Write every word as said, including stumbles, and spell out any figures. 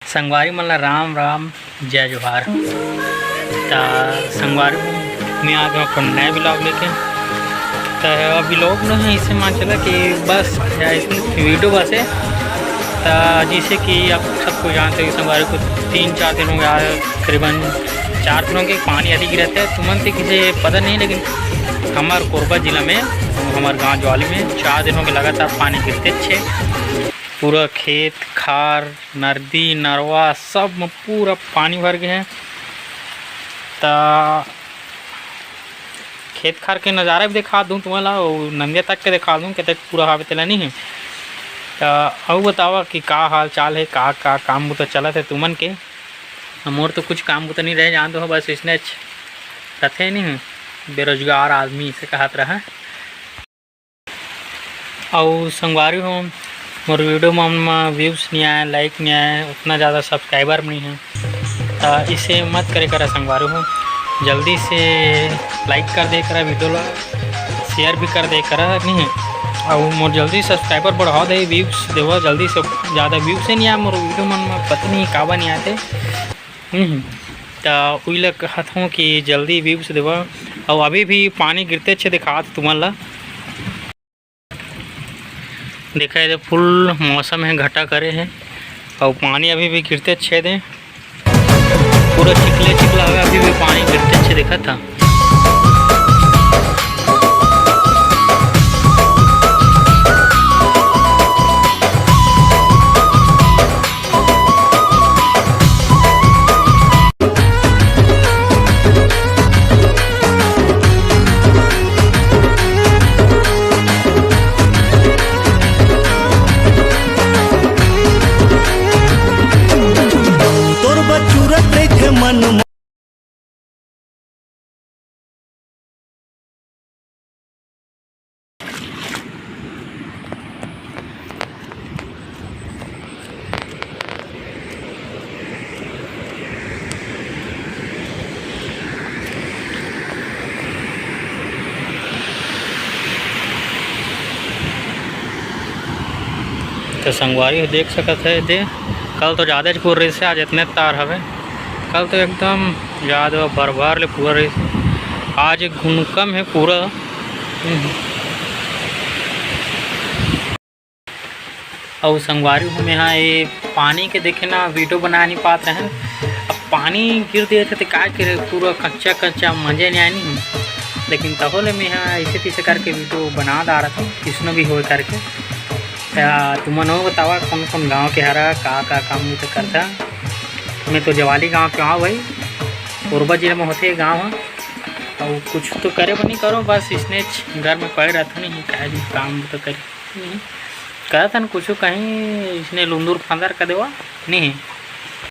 संगवारी मन ला राम राम, जय जोहार। त संगवारी हो, मैं आ गया अपन नया vlog लेके। त vlog न है, इसे मान चला कि बस या इस video बस है। त जैसे कि आप सबको जानते हो कि संगवारी हो, तीन चार दिन हो गया, करीबन चार दिन हो गए, पानी अधिक रहता है। तुमन के किसे पता नहीं, लेकिन हमार कोरबा जिला में, हमार गांव ज्वाली में चार दिन हो गए लगातार पानी गिरते छे। पूरा खेत खार, नदी नरवा सब में पूरा पानी भर गए है। त खेत खार के नज़ारा भी दिखा दूँ तुमन ला, अउ नंदिया तक के दिखा दूँ, कतेक पूरा हावे तेला नहीं है। त अउ बतावा कि का हाल चाल है, का का काम बुता चलत है तुमन के। मोर तो कुछ काम बुता नहीं रहे, जान दो, बस इसने रथे नहीं, बेरोजगार आदमी इसे कहत रहा। अउ संगवारी हो, मोर video मन म views नहीं आए, like नहीं आए, उतना ज़्यादा subscriber नहीं है, त इसे मत करे करा संगवारी हो। जल्दी से like कर दे करा video ला, share भी कर दे करा नहीं है। अउ मोर जल्दी subscriber बढ़ा दे, views देवा जल्दी से, ज़्यादा views ही नहीं आए मोर video मन म, पता नहीं काबर नहीं आते। हम्म, त उही ला कहत हूँ कि जल्दी views देवा। अउ अभी भी पानी गिरते छे, दिखात तुमन ला। देखा, ये full मौसम है, घटा करे है, अउ पानी अभी भी गिरते छे दे, पूरा चिखले चिखला हवे, अभी भी पानी गिरते छे, देखा था। तोर बचूरत रहिथे मन म। तो संगवारी हो देख सकत है दे, कल तो ज़्यादा ज पूरा रहिस, आज इतने तार हवे। कल तो एकदम ज़्यादा भर भर ले पूरा रहिस, आज एक घुनकम है पूरा। हम्म। अउ संगवारी हो, मैं हा ये पानी के देखे ना video बना नहीं पात रहन। अब पानी गिर दिए थे तो का करे, पूरा कच्चा कच्चा मजे नहीं आनी। लेकिन तहो ले मैं हा ऐसे तैसे करके video बना डारत हूँ, किसनो भी होए करके। त तुमन हो बतावा कौन कौन गांव के हरा, का का काम नहीं तो करता। मैं तो जवाली गांव के हूँ भाई, कोरबा जिला में होते गांव है। अउ कुछ तो करे बर नहीं करो, बस इसने घर में पड़े रहता नहीं, का भी काम तो करे। नहीं। कहत हन कुछु कहीं इसने लुंदुर फांदर कर देवा, नहीं।